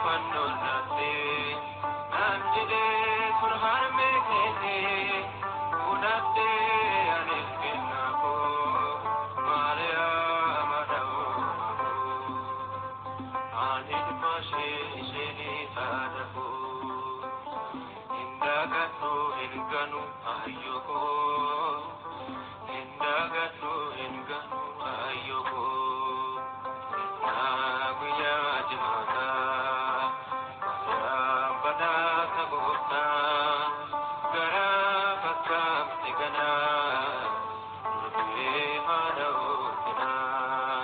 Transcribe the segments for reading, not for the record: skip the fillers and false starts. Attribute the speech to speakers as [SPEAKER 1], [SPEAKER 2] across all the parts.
[SPEAKER 1] Fannoorratti naan jedhee sun harmee keeti fudhadhee anis kennaa koo Maariyaam haadha koo ani ilma ishee isheenis haadha koo hin dagadhu hin ganu ayyoo koo hin dagadhu hin ganu ayyoo koo naa guyyaa jimaataa Maariyaam badhaasa gooftaa garaa fakkaamte ganaa durbee haadha ulfinaa.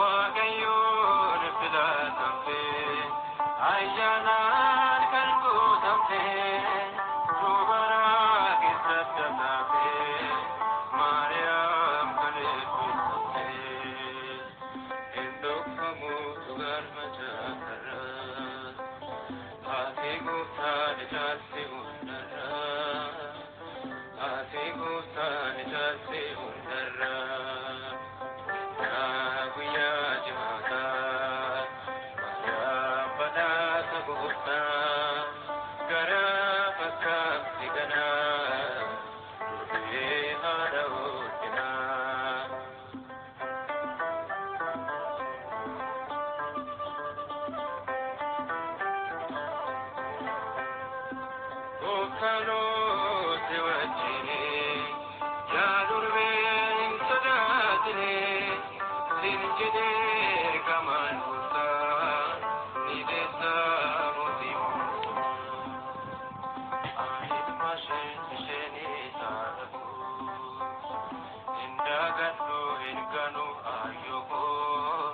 [SPEAKER 1] Waaqayyoon filatamte ayyaanaan kan guutamte dubara keessatti taate Maariyaam kan eebbifamte hin dhokfamu dhugaan macaafarra haati gooftaan caalti hundarra haati gooftaan caalti hundarra. Naa guyyaa jimaataa Maariyaam badhaasa gooftaa garaa fakkaatti ganaa durbee haadha ulfinaa. Gooftaan si wajjini yaa durbee hin sodaatini sin jedhee ergamaan gooftaa ni deessaa mootii mootummaa. Ani ilma ishee isheenis haadha koo hin dagadhu hin ganu ayyoo koo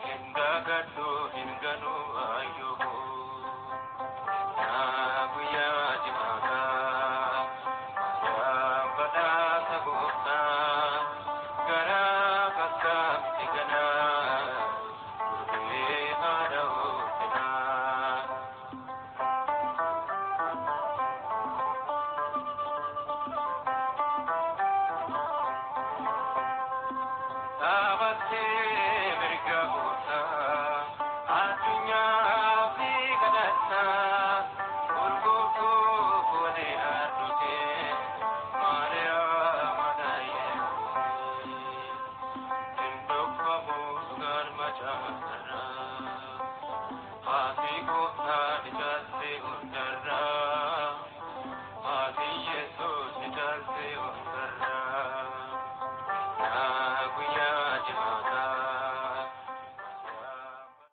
[SPEAKER 1] hin dagadhu hin ganu ayyoo koo. Naa guyyaa jimaataa Maariyaam badhaasa gooftaa garaa fakkaatti ganaa durbee haadha ulfinaa. Dhaabattee mirga gooftaa addunyaa fi kadhattaa urgooftuu fuudhee haadhotee Maariyaam haadha Yesuusii hin dhokfamu dhugaan macaafarraa haati gooftaa ni caalti hundarraa haati Yesuus ni caalti